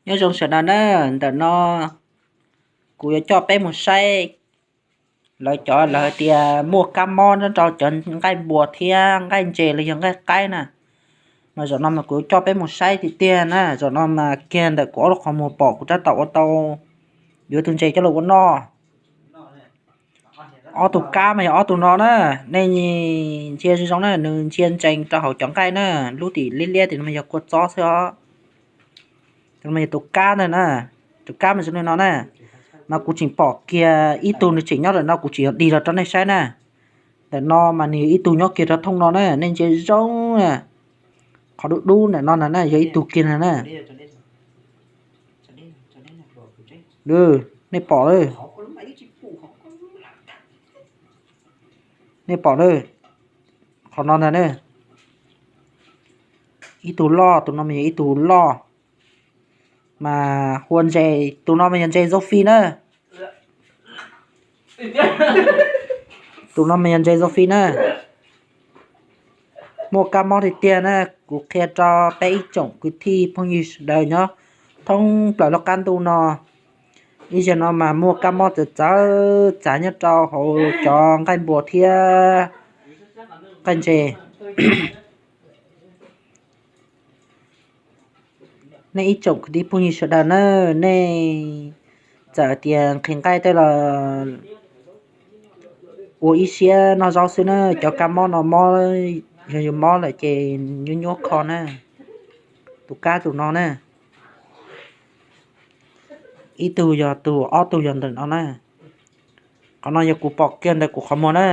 Nyob zoo sawv daws na, ntawm no kuv yuav coj peb mus saib lawv cov lawv hais tias muaj kab mob nyob rau cov nqaij npua thiab nqaij ntses los yog nqaij qaib na. Mas zaum no mas kuv yuav coj peb mus saib tiag tiag na, zaum no mas kiag ntawm kuv ob lub qhov muag pom kuv tab tom ua tau, yuav tus ntses coj los ua noj. Ob tug kab mas yog ob tug no na, nej ntsia zoo zoo na, nws ntsia ntsees rau hauv cov nqaij na, lub tim liab liab tim no mas yog kua txob xwb os. Tus no mas yog tus kab ntag na, tus kab mas zoo li no na. Mas kuv tseem pom kiag ib tug nws tseem nyob ntawm no, kuv tseem yuav dig los rau nej saib na. Ntawm no mas nws yog ib tug nyob kiag rau thooj no na, nej ntsia zoo na. Qhov dub dub ntawm no na yog ib tug kiag na. Nej pom, nej pom na, qhov no ntag na. Ib tug loj, tus no mas yog ib tug loj. Mas hu ua ntses, tus no mas yog ntses zau fis na. Tus no mas yog ntses zau fis na. Muaj kab mob tiag tiag na, kuv qhia rau peb ib tsoom kwv tij phooj ywg sawv daws nyob thoob plaws lub qab ntuj no. Ib zaug no mas muaj kab mob txawv txawv txav nyob rau hauv cov nqaij npua thiab nqaij ntses. Nej ib tsoom kwv tij phooj ywg sawv daws na, nej txawm tias nqhis nqaij tej los ua ib siab noj zaub xwb na, cov kab mob no mob, yog yus mob lawm ces nyuaj nyuaj kho na. Tus kab tus no na, ib tug yog tus, ob tug yog ntawm no na. Qhov no yog kuv pom kiag ntawm kuv qhov muag na.